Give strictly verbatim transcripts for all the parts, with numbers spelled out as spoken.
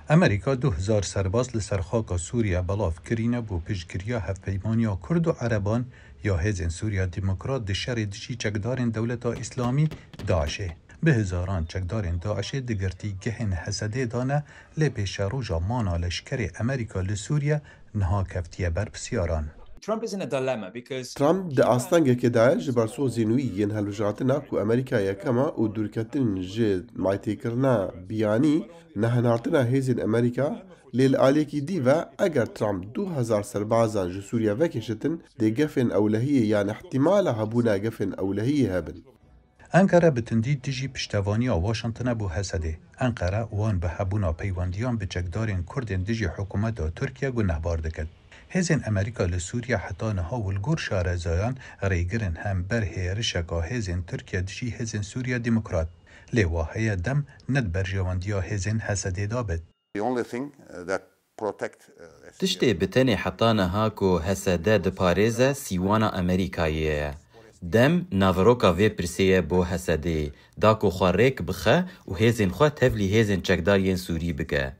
Amerîka du hezar serbaz li ser xaka Sûriye belav kirîne bo piştgiriya hevpeymaniya Kurd û Ereban ya Hêzên Sûriya Demokrat di şerê dijî çekdarên Dewleta Îslamî, DAIŞê. Bi hezaran çekdarên DAIŞê di girtîgehên Hesedê de ne, lê pêşeroja mana leşkerê Amerîka li Sûriye niha keftiye ber pisyaran. Trump is in a dilemma because Trump di astengekê de ye ji ber sozên wî yên hilbijartina ku Amerîka Yekem e û dûrketin ji maytêkirina biyanî, nehinartina hêzên Amerîka, lê li aliyekî dî ve eger Trump du hezar serbazan ji Sûriye vekêşitin, dê gefên ewlehiyê yan ihtimala hebûna gefên ewlehiyê hebin. Enqere bi tundî dijî piştevaniya Washingtonê bo Hesedê. Enqere wan bi hebûna peywendiyan bi çekdarên Kurdên dijî hikûmeta Tirkiye gunehbar dikit. Hêzên Amerîka li Sûriye heta niha û li gor şarezayan rêgir in hember hêrişeka hêzên Tirkiye dijî Hêzên Sûriye Demokrat. Lê wa heye dem ne di berjewendiya hêzên Hesedê de bit. The only thing, uh, that protect, uh, Tiştê bi tenê heta niha ku H S D diparêze sîwana Amerîkayê ye. Dem naveroka vê pirsê ye bo H S D'ê, da ku xwe rêk bixe û hêzên xwe tevlî hêzên çekdar yên Sûrî bike.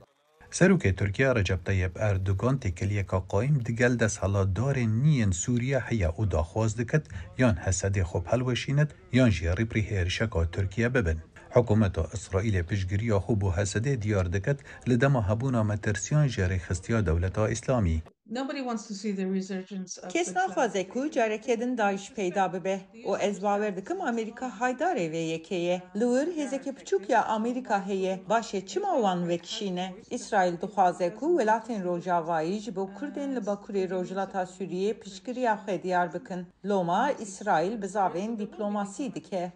Serokê Tirkiye Recep Tayyip Erdogan têkiliyeka qayîm digel desthilatdarên nî yên Sûriye heye û daxwaz dikit yan H S D'ê xwe bihilweşînit yan jî rîpirî hêrişeka Tirkiye bibin. Hikûmeta Îsraîlê piştgiriya xwe bo H S D'ê diyar dikit li dema hebûna metirsiyan ji rêxistiya Dewleta Îslamî. Nobody wants to see the resurgence of Kes the naxwaze ku carekê din DAIŞ peyda bibe û ez bawer dikim Amerîka haydarê vê yekê ye. Li wir hêzeke piçûk ya Amerîka heye. Baş e çima wan vekişîne? Îsraîl dixwaze ku welatên Rojavayî ji bo Kurdên li Bakurê Rojhilata Sûriyê piştgiriya xwe diyar bikin. Loma Îsraîl bizavên dîplomasî dike.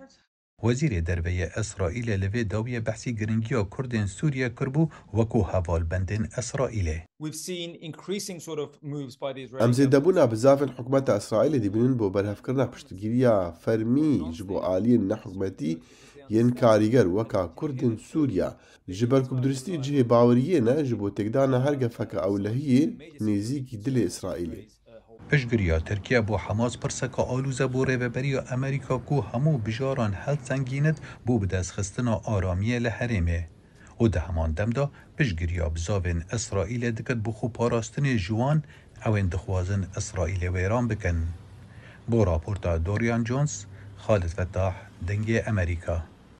Wezîrê Derve yê Îsraîlê li vê dawiyê behsî giringiya Kurdên Sûriye kiribû wekû hevalbendên Îsraîlê. We've seen increasing sort of moves by the Israeli Em zêdebûna bizavên hikûmeta Îsraîlê dibînin bo berhevkirina piştgiriya fermî ji bo aliyên nehikûmetî yên karîger weka Kurdên Sûriye, ji ber ku bi duristî cihê baweriyê ne ji bo têkdana her gefeka ewlehiyê nêzîkî dilê Îsraîlê. Piştgiriya Tirkiye bo Hamas pirseka alûze bo rêveberiya Amerîka ku hemû bijaran hilsengînit bo bidestxistina aramiyê li herêmê. Û di heman dem de piştgiriya bizavên Îsraîlê dikit bo xwe parastinê ji wan ew ên dixwazin Îsraîlê wêran bikin. Bo raporta Dorian Jones, Xalid Fetah, Dengê Amerîka.